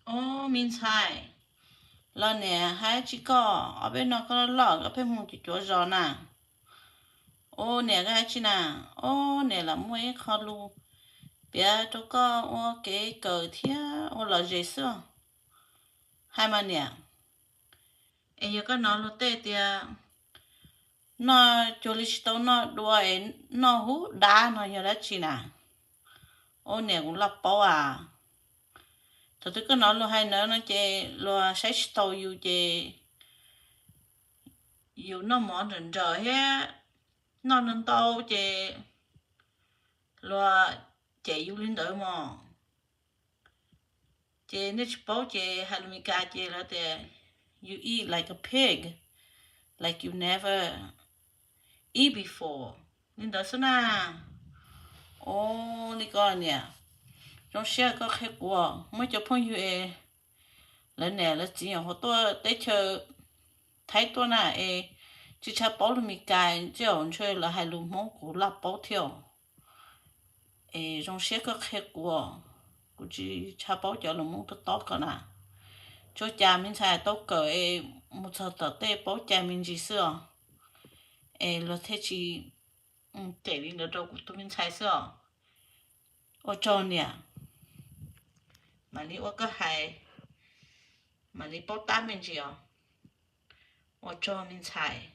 Ob, me ntxhais, los niam hais tsis koj, ob peb no koj loj loj, ob peb mus cuav cuav zos na. Ob, niam koj hais tsis na, ob, niam lam muaj ib qho lus piav rau koj ua kev kawm thiab ua lom zem xwb. Hais mas niam, es yog koj hnov luag tej tias noj cuag li tsis tau noj dua es noj hub dab no yog dab tsi na? Ob, niam kuv laj paub as. Thaum twg koj hnov luag hais ntawd no ces luag saib tsis taus yus ces yus noj mov nrawm nrawm thiab noj ntau ntau ces luag cem yus li ntawd mog. Ces nej tsis paub ces hais lus Meskas ces lawv tias you eat like a pig, like you never eat before, li ntawd xwb na. Ob, li koj niam, zoo siab koj qhia kuv, muaj cov phooj ywg es lawv niam lawv txiv nyuam qhuav tuaj teb chaws Thaib tuaj na es tsis tshua paub lus Meskas, tej zaum ntshe lawv hais lus Hmoob kuv laj paub thiab. Es zoo siab koj qhia kuv, kuv tsis tshua paub cov lus Hmoob tob tob ko na. Tsuas cas me ntxhais tau kawm es mus txog tom tej paub cai me ntsis xwb os. Es luag thiaj tsis cem li ntawd rau kuv tus me ntxhais xwb os. Ua tsaug niam, mam li ua koj hais, mam li paub tab me ntsis os. Ua tsaug me ntxhais.